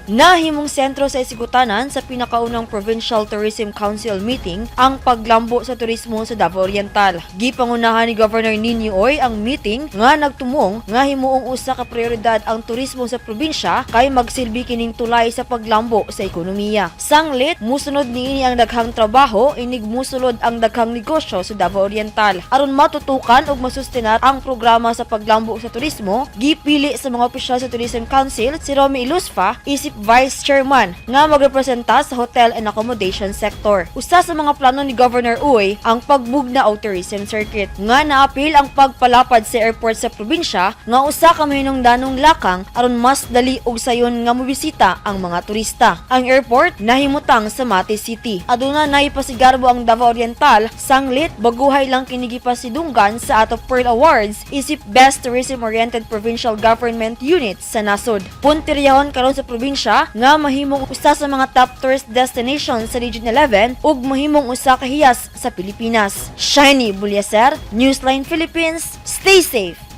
Nahimong sentro sa isigutanan sa pinakaunang Provincial Tourism Council meeting ang paglambo sa turismo sa Davao Oriental. Gipangunahan ni Governor Nino Uy ang meeting nga nagtumong nga himuong usa ka prioridad ang turismo sa probinsya kay magsilbi kining tulay sa paglambo sa ekonomiya. Sanglit, musunod niini ang daghang trabaho inig musulod ang daghang negosyo sa Davao Oriental. Aron matutukan ug masustenar ang programa sa paglambo sa turismo, gipili sa mga opisyal sa Tourism Council si Romy Ilusfa isip Vice Chairman nga magrepresenta sa hotel and accommodation sector. Usa sa mga plano ni Governor Uy ang pagbugna og tourism circuit nga naapil ang pagpalapad sa airport sa probinsya nga usa ka mahinungdanong lakang aron mas dali ug sayon nga mobisita ang mga turista. Ang airport nahimutang sa Mati City. Aduna nay pasigarbo ang Davao Oriental, sanglit baguhay lang kini gipasidunggan sa ato Pearl Awards isip Best Tourism Oriented Provincial Government Unit sa nasod. Puntiryahon karon sa probinsya nga mahimong usa sa mga top tourist destinations sa Region 11 ug mahimong usa ka hiyas sa Pilipinas. Shiny Bulyaser, Newsline Philippines, stay safe.